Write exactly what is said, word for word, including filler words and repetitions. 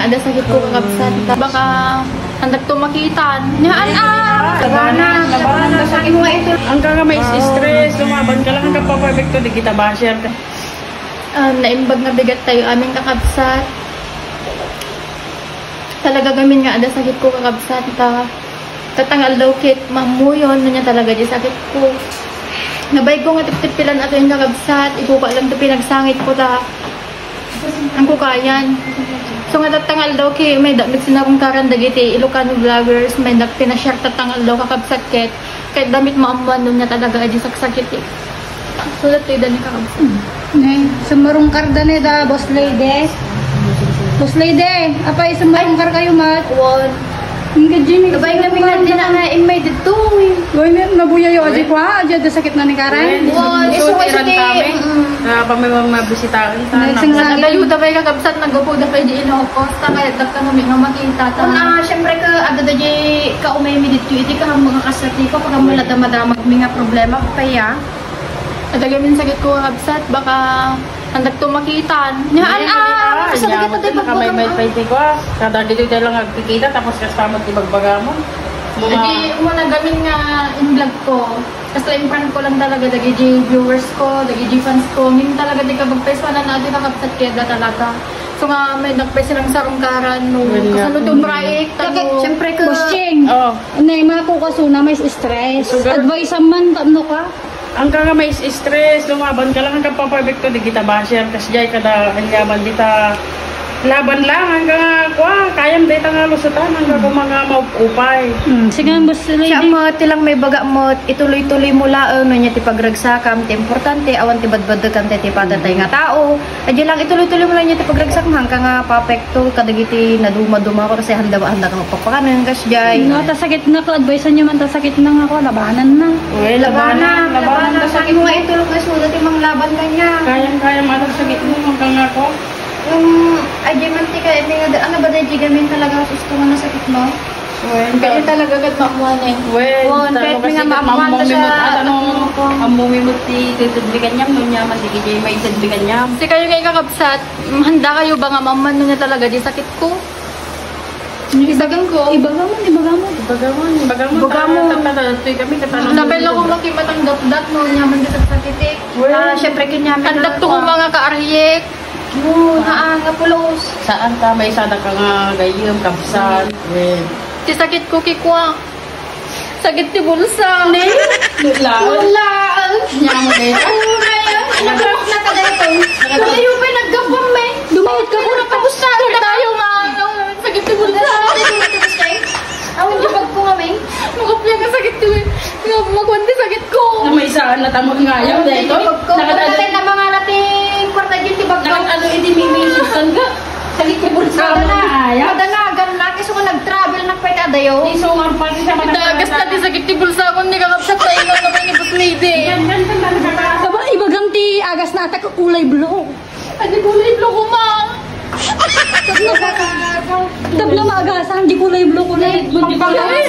Adda sakit ko, kakabsat. Baka andakto makitan. Nya, an, ah! Labanan, labanan, sakit mo ito. Ang ka nga may stress, lumaban ka lang, ang kapaperfecto, di kita basher. Um, naimbag nga bigat tayo amin, kakabsat. Talaga gamin nga adda sakit ko, kakabsat, ta tatang aldaw ket mammuyon, no nya talaga di sakit ko. Nabay ko nga tiptipilan ato yung kakabsat, ikuka lang to pinagsangit ko ta ang kukayan. So nga tatang aldaw ki, may damit sinarungkaran dagiti Ilocano vloggers, may nagpinashare tatang aldaw, kakabsat, ket ket damit maammuan no nya talaga di saksakit, eh. So, datoy da ni kakabsat. Ne, sumarungkar da ne da, boss lady. Boss lady, apay sumarungkar kayo, mat? Won. Ang gadyo ni Kabay kami nga din na nga in may dito, eh. Uy, ne, nabuya yo, aji kwa, aji da sakit na ni Karen. Won, iso nga sa kami. Mm-mm. Ah, pamimang mabisitahan ta. Nagsang- Nadayo da bay kakabsat, naggapo da bay di Ilocos, ta kaya da kami nga makita ta. Una, syempre ka, agad da di ka umay mi dito, iti ka mga kasati ko, pag mula damadamag mi nga problema, kaya. Adda gamin sakit ko, kakabsat, baka andakto makitan. Nya, an, ah, kasabay kita, di ba, may, may pwede ko, ah. Kada dito tayo lang nagkikita, tapos kasama ti bagbaga mo. Mga Adi, umuna gamin nga in-vlog ko. Kasi in-prank ko lang talaga, dagiti viewers ko, dagiti fans ko. Min talaga di ka magpaisanan na, di kakabsat kaya da talaga. So nga, may nagpay silang sarungkaran, no. Yun nga. Kasano ti umraik, Bakit? Tano. Siyempre ka. Boss Ching. Oh. Nay, mga kukasuna, may stress. Sugar. Advice man, tano ka? Ang ka nga may stress, lumaban ka lang, ang kapaperfecto, di kita basher, kas jay kada anyaman dita laban lang, ang ka nga, kwa, kayam dita nga lusutan, ang ka nga mga maupay. Hmm, sige, boss, lady. Siya mo, ti lang may baga mo, ituloy-tuloy mo laeng, no, nya ti pagragsakam, ti importante, awan ti badbaddekan, ti, ti patatay nga tao. Adi lang, ituloy-tuloy mo lang nya ti pagragsak, hangka nga papekto kadagiti naduma-duma ko kasi handa, handa ka magpapakanan, kas jay. No, ta sakit na ko, advice nyo man, ta sakit na nga ko, labanan na. Uy, labanan, labanan, ta sakit mo nga itulog na suda ti manglaban kanya. Kayang-kaya man, ta sakit mo, hangka nga ko. Yung, adi man ti kaya, may nga, ano ba, dahil di gamin talaga, gusto mo na sakit mo? Wen, kaya talaga ket maammuan, eh. Wen, Wen, talaga kahit mga kasi maammuan maammuan ta mi siya, met, ano, ano, ammo mi met ti itedbi kaniam, no, nya man, di kay may itedbi kaniam. Sikayo nga ikakabsat, mm, handa kayo ba nga maammuan no nya talaga di sakit ko? Ibagan ko. Ibaga mo, ibaga mo. Ibaga mo, ibaga mo. Ibaga mo. Ta-, ta-, ta-, tuy kami, katano. Tapay lang kung makimatang dapdap, no, nya man di sakit, eh. Wen. Ah, syempre, kanya, Handak to kung mga kaariyek. Mo, naa nga pulos. Saan ka? May sada ka nga gayyem, kabsat. Wen. Ti sakit ko, kikwa. Sakit ti bulsa. Ne? Nula. Nula. Nya mo, ne? Nula. Nagkakit na ka dito. Kalayo pa, naggapang, me. Dumayad ka, Pero puro pagusta. Tayo, ma. Sakit ti bulsa. Awan di bag ko nga, me. Makapya ka sakit ti, nga makuan ti sakit ko. Na may saan na tamang nga yun, Awan dito. di bag ko. Nakadali. Nakadali na mga nating kwarta dyan ti bag ko. Nakadali, hindi may may sustan ka. Sakit ti bulsa. Madana. Ayaw. Madanagan na. Kasi kung nag-travel na pa ka dayo. Iso nga pa, siya Ita, madanagan. Gasta ti sakit ti bulsa ko, hindi ka kapsat sa ingon na may ni Boss Lady. Yan, yan, yan, yan, yan. Aba, ibagan ti agas na atak kulay blue. Adi ko na itlog ko, ma. Tapno maagasan, di ko na itlog ko na. Ay,